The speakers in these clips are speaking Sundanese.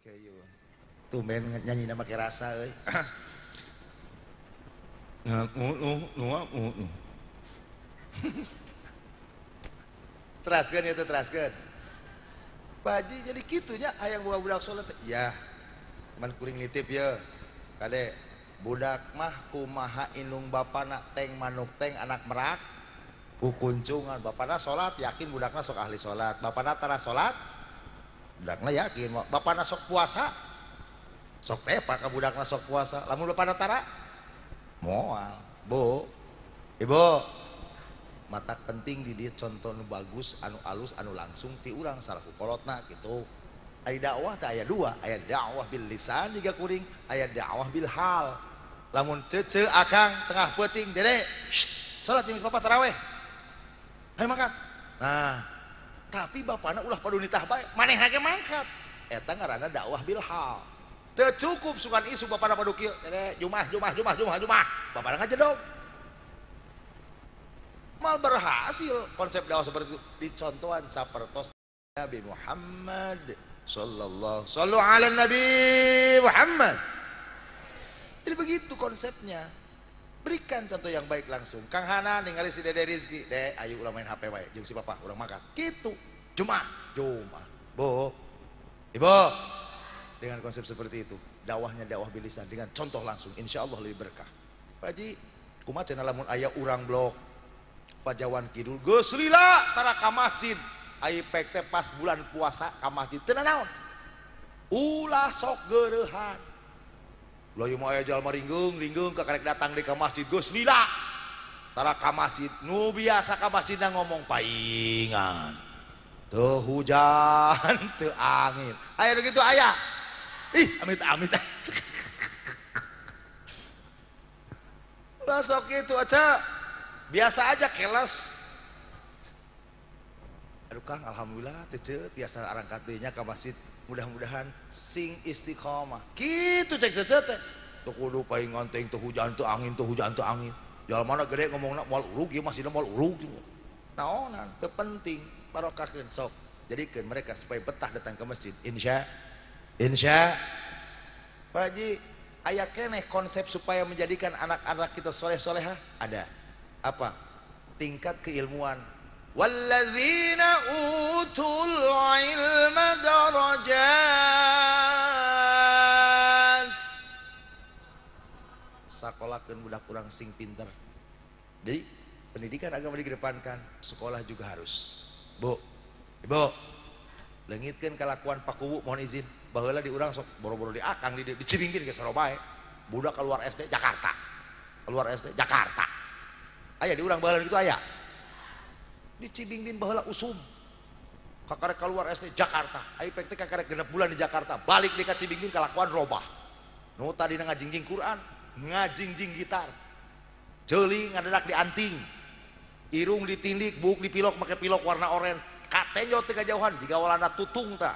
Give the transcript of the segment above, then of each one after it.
Kayu. Tumben nyanyi nama make rasa euy. Teraskeun ieu teh teraskeun. Pak Haji jadi kitunya hayang boga budak soleh teh. Ya. Man kuring nitip ye. Kade budak mah kumaha indung bapana teng manuk teng anak merak kukuncungan. Bapana salat yakin budakna sok ahli salat. Bapana tara salat budakna yakin. Bapana sok puasa sok tepa ka budakna sok puasa. Lamun bapana tara moal. Bu, ibu, mata penting di dieu contoh nu bagus, anu alus, anu langsung ti urang salaku kolotna gitu. Aya dakwah teh aya dua, aya dakwah bil lisan jiga kuring, aya dakwah bil hal. Lamun cece akang tengah peuting, dede, salat jeung bapak taraweh. Hayu mangkat. Nah, tapi bapana ulah padunitah bae, manehna ge mangkat. Eta ngaranna dakwah bil hal. Teu cukup sukan isu bapana padu kieu, dede jumah jumah jumah jumah jumah. Bapana ngajedog. Mal berhasil konsep dakwah seperti itu dicontohan sapertos Nabi Muhammad sallallahu sallu ala Nabi Muhammad. Jadi begitu konsepnya. Berikan contoh yang baik langsung. Kang Hana ningali si Dede Rizky, "Dek, ayo ulah main HP wae jeung si papa, urang makan." Gitu. Jumat, Jumat. Bu. Ibu. Dengan konsep seperti itu, dakwahnya dakwah bilisan dengan contoh langsung, insya Allah lebih berkah. Pak Haji, kumaha cenah lamun aya urang blok Pajawan Kidul geus lila tara ka masjid. Ai pek teh pas bulan puasa ka masjid teu nanaon. Ulah sok geureuhan. Lah ieu mah aya jalma ringgeung-ringgeung kakarek datang deui ka masjid geus lila. Tara ka masjid nu biasa ka masjidna ngomong paingan. Teu hujan, teu angin. Aya nu kitu aya. Ih, amit-amit. Ulah sok kitu aja. Biasa aja keles. Aduh Kang, alhamdulillah tece biasa arangkat deui nya ka masjid. Mudah-mudahan sing istiqomah. Kitu cek cece teh. Teu kudu paingan teh teu hujan teu angin teu hujan teu angin. Jalmana gede ngomongna moal urug ieu masjidna moal urug. Naonan teu penting barokahkeun sok. Jadikeun mereka supaya betah datang ke masjid. Insya Insya Pak Haji, aya keneh konsep supaya menjadikan anak-anak kita soleh-solehah? Ada. Apa? Tingkat keilmuan. Walladzina utul ilma darajat. Sakolakeun budak urang sing pinter. Jadi pendidikan agama dikedepankan, sekolah juga harus. Bu, Ibu, leungitkeun kalakuan pakuwu mohon izin. Baheula di urang sok boro-boro di akang di dicibingkeun ge saro bae. Budak keluar SD Jakarta. Keluar SD Jakarta. Aya di urang baheula kitu aya. Di Cibingbin baheula usum. Kakarek keluar SD Jakarta. Ai pek teh kakarek 6 bulan di Jakarta, balik di ka Cibingbin kalakuan robah. Nu tadina ngajingjing Quran, ngajingjing gitar. Ceuli ngadedak di anting. Irung ditindik, buuk dipilok make pilok warna oranye. Katenjo teh kajauhan jiga walanda tutung tah.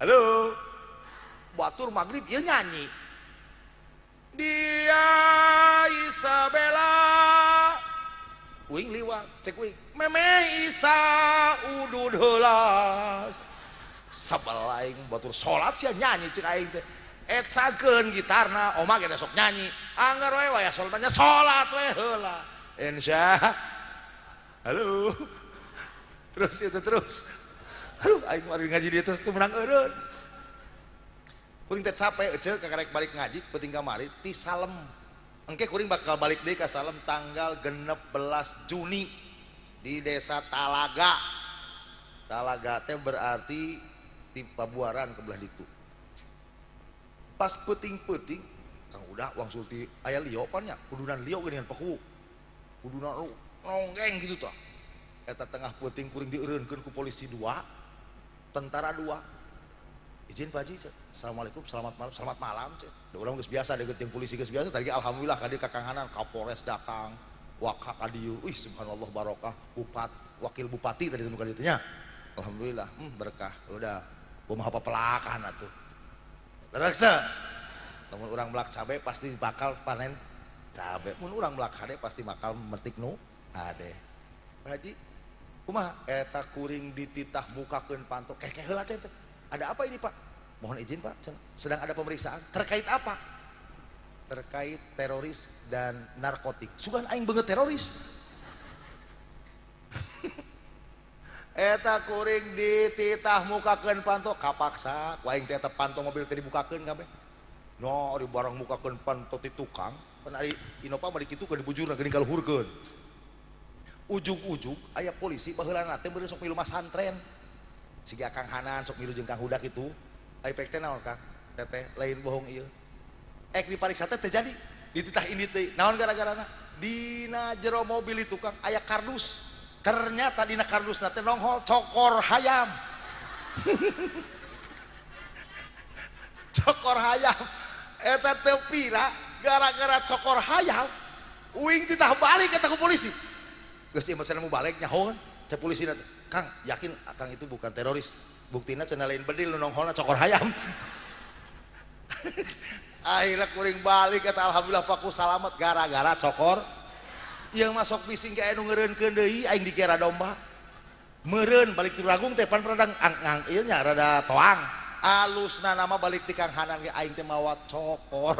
Halo. Batur magrib ieu nyanyi. Dia Isabella uing liwat cek uing memeh Isa udud heula sebel aing batur salat sia nyanyi cek aing teh ecakeun gitarna oma ge sok nyanyi anggar we waya salatnya salat we heula insya halo terus itu terus aduh aing mari ngaji di atas teu menang eureun. Kuring teh capek ece kakarek balik ngaji penting kamari ti Salem. Engke kuring bakal balik deui ka Salem tanggal 16 Juni di desa Talaga. Talaga teh berarti di Pabuaran ke belah ditu. Pas peuting-peuting Kang udah wangsul ti aya lio pan nya, kudunan lio geuningan paku. Kudunan nonggeng gitu tah. Eta tengah peuting kuring dieureunkeun ku polisi 2, tentara 2. Izin Pak Haji, assalamualaikum, selamat malam. Da urang geus biasa deukeut jeung polisi geus biasa. Tadi alhamdulillah ka dieu ka Kang Hanan, Kapolres datang, Waka ka dieu. Wih subhanallah barokah, wakil bupati tadi nu ka dieu teh nya. Alhamdulillah, berkah. Udah, kumaha papelakan atuh. Leres teu? Lamun urang melak cabe pasti bakal panen cabe. Mun urang melak hade pasti bakal metik nu hade. Pak Haji, Kumaha eta kuring dititah mukakeun panto keh heula teh. Ada apa ini Pak? Mohon izin Pak, sedang ada pemeriksaan. Terkait apa? Terkait teroris dan narkotik. Sugan aing beungeut teroris. Eta kuring dititah mukakeun panto kapaksa ku aing teh eta panto mobil teh dibukakeun kabeh. No, ari barang mukakeun panto ti tukang, pan ari Innova mah dikitukeun dibujurna geuning kaluhurkeun. Ujug-ujug aya polisi baheulana teh beureun sok milu masantren. Siga Kang Hanan sok milu jeung Kang Hudak itu. Ai pek teh naon Kang? Teteh lain bohong ieu. Ek dipariksa teh teu jadi, dititah ini teh. Naon gara-garana? Dina jero mobil itu Kang aya kardus. Ternyata dina kardusna teh nonghol cokor hayam. Cokor hayam. Eta teu pira gara-gara cokor hayam uing ditah balik eta ku polisi. Geus ieu mah cenah mau balik nyahoan cek polisi teh. Kang, yakin Kang itu bukan teroris. Buktina cenah lain bedil nu nongholna cokor hayam. Akhirnya kuring balik kata alhamdulillah paku salamet gara-gara cokor. Yang masuk bising ke anu ngeureunkeun deui aing dikira domba. Meureun balik ti Ragung teh pan rada ang ieu nya rada toang. Alusna nama balik ti Kang Hanan ge aing teh mawa cokor.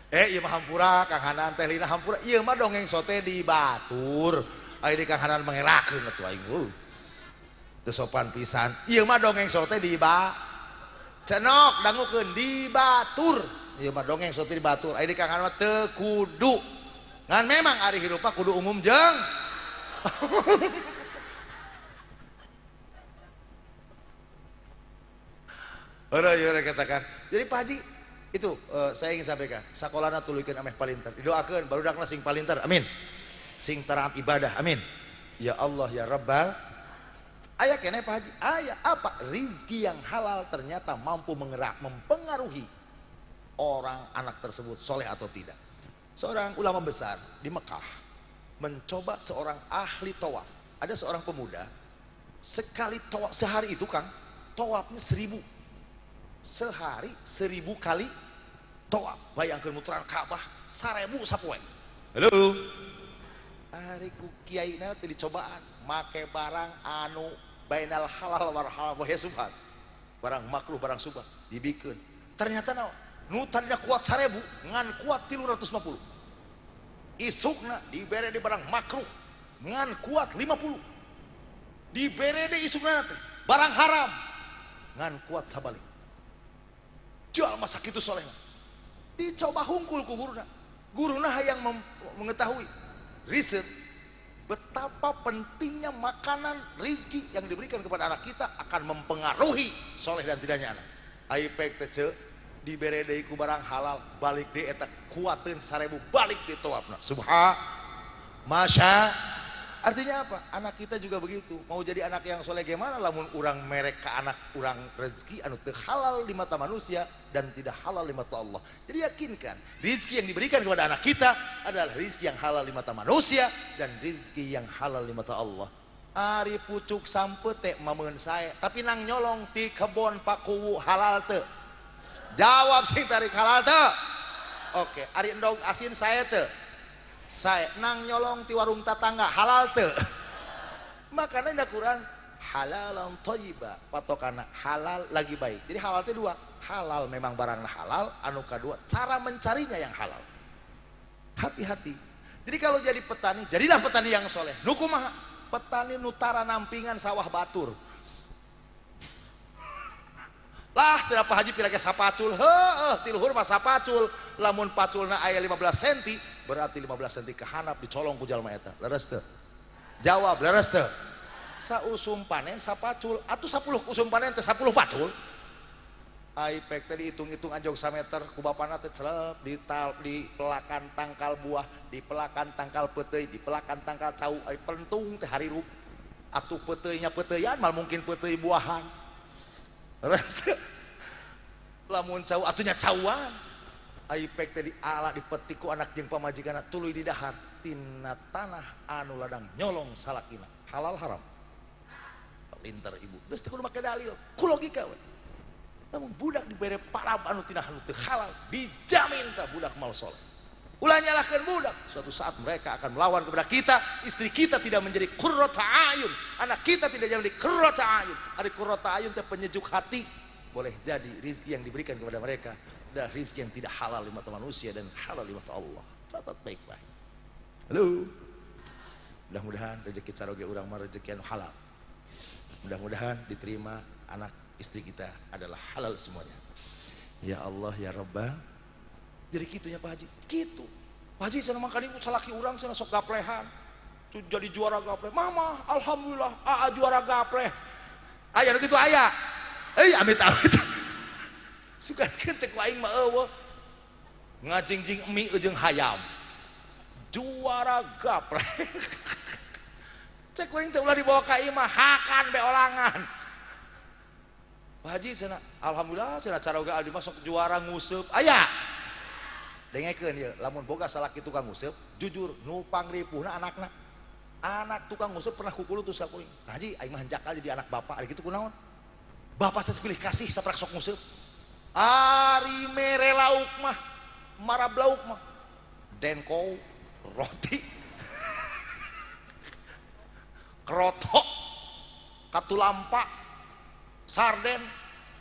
Ieu mah hampura Kang Hanan teh lina hampura. Ieu mah dongeng sote di batur. Aing di Kang Hanan mangerakeun atuh aing. Teu sopan pisan. Ieu mah dongeng sote di ba cenok dangukeun di batur. Ieu mah dongeng sote di batur. Aing di Kang Hanan mah teu kudu. Ngan memang ari hirup mah kudu umum jeung. Ora ieu katakan. Jadi Pak Haji itu saya ingin sampaikan, sakolana tuluykeun ameh palinter. Didoakeun barudakna sing palinter. Amin. Sing taat ibadah. Amin. Ya Allah ya Rabbal. Aya keneh Pak Haji, aya apa? Rizki yang halal ternyata mampu mempengaruhi orang anak tersebut soleh atau tidak. Seorang ulama besar di Mekah mencoba seorang ahli tawaf. Ada seorang pemuda sekali tawaf sehari itu Kang, tawafnya 1000. Sehari 1000 kali tawaf. Bayangkeun muteran Ka'bah 1000 sapoe. Halo. Ari ku kiaina teh dicobaan make barang anu bainal halal wal haram wa subhat. Barang makruh, barang subhat dibikeun. Ternyata naon? Nu tadina kuat 1000 ngan kuat 350. Isukna dibere di barang makruh ngan kuat 50. Dibere di isukna teh barang haram ngan kuat sabalik. Jual masa kitu soleh. Dicoba hungkul ku guruna. Guruna hayang mengetahui riset betapa pentingnya makanan rizki yang diberikan kepada anak kita akan mempengaruhi soleh dan tidaknya anak. Ai pek teh dibere deui ku barang halal balik deui eta kuateun 1000 balik deui tawafna. Subha masya. Artinya apa? Anak kita juga begitu. Mau jadi anak yang soleh gimana lamun urang merek ke anak urang rezeki anu teu halal di mata manusia dan tidak halal di mata Allah. Jadi yakinkan rezeki yang diberikan kepada anak kita adalah rezeki yang halal di mata manusia dan rezeki yang halal di mata Allah. Ari pucuk sampe teh mameun sae, tapi nang nyolong ti kebon pakuwu halal teu? Jawab sing tarik halal teu? Oke, ari endog asin sae teu? Saya nang nyolong ti warung tatangga halal teu? Makanya da Quran halalan thayyiba, patokana halal lagi baik. Jadi halal teh dua, halal memang barang halal, anu kadua cara mencarinya yang halal. Hati-hati. Jadi kalau jadi petani, jadilah petani yang soleh. Nu kumaha? Petani nu tara nampingan sawah batur. Lah cenah Pak Haji pira ge sapacul, heueuh ti luhur mah sapacul. Lamun paculna aya 15 cm, berarti 15 cm kehanap dicolong ku jalma eta. Leres teu? Jawab leres teu? Sausum panen sapacul atuh 10 usum panen teh 10 pacul. Ai pek teh dihitung-hitung anjog sameter ku bapana teh celep di pelakan tangkal buah, di pelakan tangkal peuteuy, di pelakan tangkal cau, ai pentung teh harirup. Atuh peuteuy-nya peuteuyan mal mungkin peuteuy buahan. Leres teu? Lamun cau atunya cauan. Ai pek teh diala dipetik ku anak jeung pamajikanna tuluy didahar tina tanah anu ladang nyolong salakina. Halal haram? Pinter ibu. Geus teu kudu make dalil, ku logika we. Namun budak dibere parab anu tina anu teu halal, dijamin tah budak mal soleh. Ulah nyalahkeun budak. Suatu saat mereka akan melawan kepada kita. Istri kita tidak menjadi qurrata ayun, anak kita tidak menjadi qurrata ayun. Ari qurrata ayun teh penyejuk hati. Boleh jadi rizki yang diberikan kepada mereka adalah rizki yang tidak halal di mata manusia dan halal di mata Allah. Catat baik-baik. Halo. Mudah-mudahan rezeki caroge urang mah rezeki anu halal. Mudah-mudahan diterima anak istri kita adalah halal semuanya. Ya Allah ya Rabbah. Jadi kitunya Pak Haji, gitu. Pak Haji sana mangkali salaki urang sana sok gaplehan. Jadi juara gapleh. Mama, alhamdulillah aa juara gapleh. Aya nu kitu aya. Amit-amit. Sugan teh ku aing mah eueuh. Ngajingjing mie jeung hayam. Juara gapleh. Cek kuring teh ulah dibawa ka imah, hakan be olangan. Pak Haji cenah, alhamdulillah cenah caroga abdi mah sok juara nguseup. Aya. Dengekeun ieu, lamun boga salaki tukang nguseup, jujur nu pangripuhna anakna. Anak tukang nguseup pernah kukulutus ka kuring. Pak Haji aing mah hanjakal jadi anak bapak, ari kitu kunaon? Bapak saya pilih kasih saprak sok nguseup. Ari mere lauk mah, marab lauk mah. Denko, roti, kerotok, katulampa, sarden,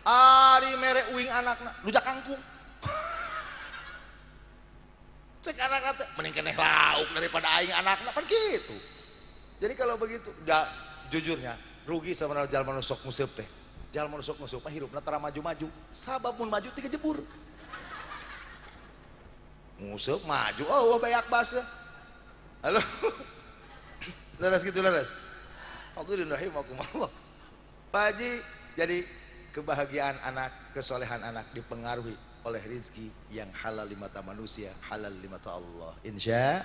ari mere uing anakna, rujak kangkung. Cek anakna teh mending keneh lauk daripada aing anakna, kan gitu. Jadi kalau begitu, ya, jujurnya rugi sama jalma nu sok nguseup teh. Jalma nu sok nguseup mah hirupna tara maju-maju, sabab mun maju tiga jebur. Nguseup maju, oh banyak basa. Halo. Leres gitu leres. Hadirin rahimakumullah. Pak Haji, jadi kebahagiaan anak, kesolehan anak dipengaruhi oleh rezeki yang halal di mata manusia, halal di mata Allah. Insya.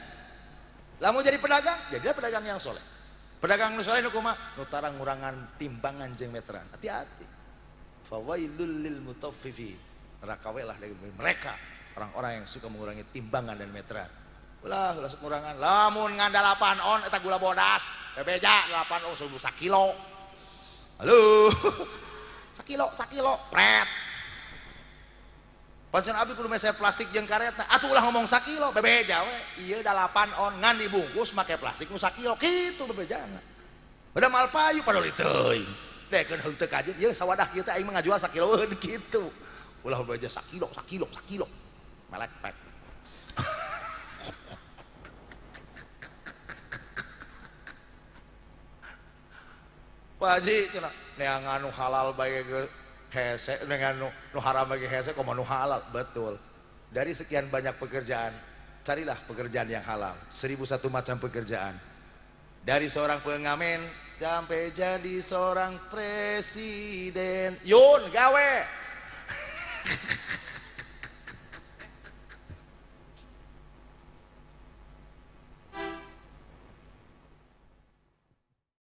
Lamun jadi pedagang, jadilah pedagang yang soleh. Pedagang nu soleh nu kumaha? Nu tara ngurangan timbangan jeung meteran. Hati-hati. Fawailul lil mutaffifin. Neraka we lah dari mereka orang-orang yang suka mengurangi timbangan dan meteran. Ulah ulah ngurangan. Lamun ngan 8 on eta gula bodas, bebeja 8 on 1000 sakilo. Halo. Sakilo, sakilo, pret. Pancen abdi kudu meser plastik jeung karetna. Atuh ulah ngomong sakilo, bebeja we. Ieu 8 on ngan dibungkus make plastik nu sakilo kitu bebejana. Udah mal payu padoli teuing. Dekeun heung teu kajeun, ieu sawadah kieu teh aing mah ngajual sakiloeun kitu. Ulah bebeja sakilo, sakilo, sakilo. Melek pek. Pak Haji cenah neangan nu halal bae hese, dengan nu haram bagi hese kok nu halal. Betul. Dari sekian banyak pekerjaan, carilah pekerjaan yang halal. 1001 macam pekerjaan. Dari seorang pengamen sampai jadi seorang presiden. Yun gawe.